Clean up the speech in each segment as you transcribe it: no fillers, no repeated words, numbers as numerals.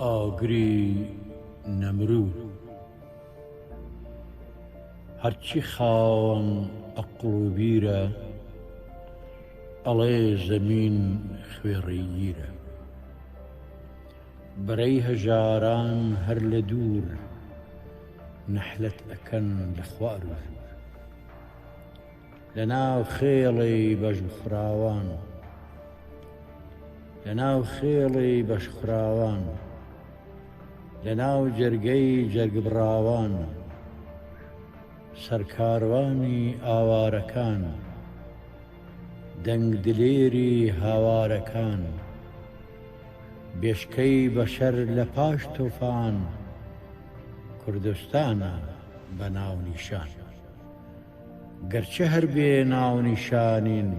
ئاگری نەمرود. هەرچی خاوەن ئەقڵ و بیرە ئەڵێ زەمین خوێڕیگیرە. بەرەی هەژاران هەر لە دوور نەحلەت ئەکەن لە خوار و ژوور. لە ناو خێڵی بەشخوراوان لە ناو خێڵی بەشخوراوان لە ناو جەرگەی جەرگبڕاوان سەرکاروانی ئاوارەکان دەنگ دلێری هاوارەکان بێشکەی بەشەر لە پاش تۆفان کوردستانە بە ناونیشان. گەرچە هەر بێ ناونیشانین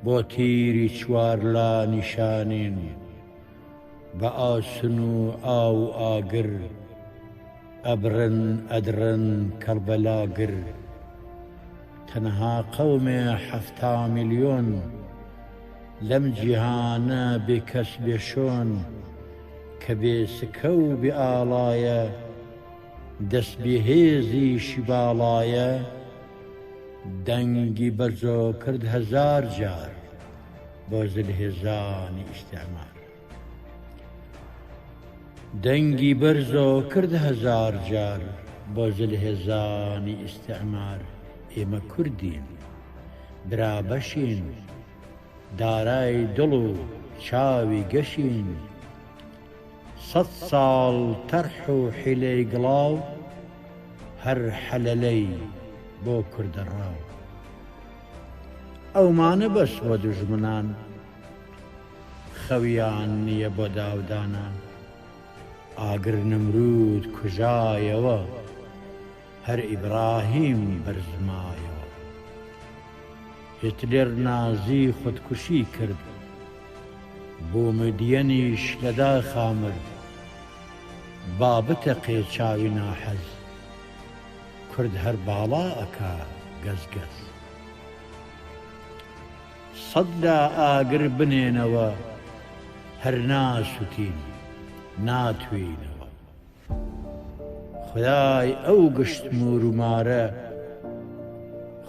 بۆ تیری چوارلا نیشانین بە ئاسن و ئاو و ئاگر ئەبرن ئەدڕن کەڵبەلاگر تەنها قەومێ 70 میلیۆن لەم جیهانە بێ کەس بێ شۆن کە بێ سکە و بێ ئاڵایە دەست بێ هێزیشی باڵایە دەنگی بەرزۆ کرد هەزار جار بۆ زلهێزانی ئیستعمار دەنگی بەرزۆ کرد هەزار جار بۆ زلهێزانی ئیستعمار ئێمە کوردین برا بەشین دارای دڵ و چاوی گەشین سەد ساڵ تەرح و حیلەی گڵاو هەر حەلەلەی بۆ کوردە ڕاو. ئەومانە بەس بۆ دوژمنان خەویان نییە بۆ داودانان. ئاگر نمرود کوژایەوە هەر ئیبراهیم بەرز مایەوە. هیتلێر نازی خودکوشی کرد. بومدیەنیش لە داخا مرد. با بتەقێ چاوی ناحەز. کورد هەر باڵا ئەکا گەز گەز. سەد لا ئاگر بنێنەوە هەر ناسوتین ناتوێینەوە. خودای ئەو گشت موور و مارە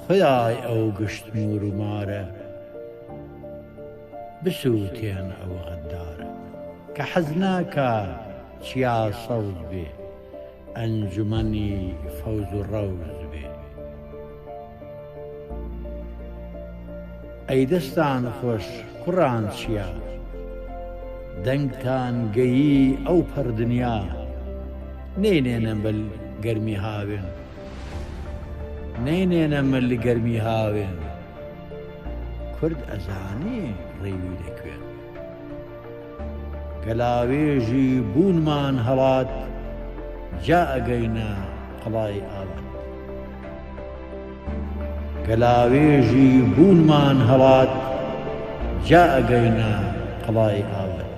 خودای ئەو گشت موور و مارە بسووتێن ئەو غەدارە کە حەز ناکا چیا سەوز بێ ئەنجومەنی فەوز و ڕەوز بێ. ئەی دەستان خۆش کوڕان چیا دەنگتان گەیی ئەو پەڕ دنیا نەینێنە مل گەرمی هاوێن نەینێنە مل گەرمی هاوێن کورد ئەزانێ ڕێوی لەکوێن گەلاوێژی بوونمان هەڵات جا ئەگەینە قەڵای ئاوات. گەلاوێژی بوونمان هەڵات جا ئەگەینە قەڵای ئاوات.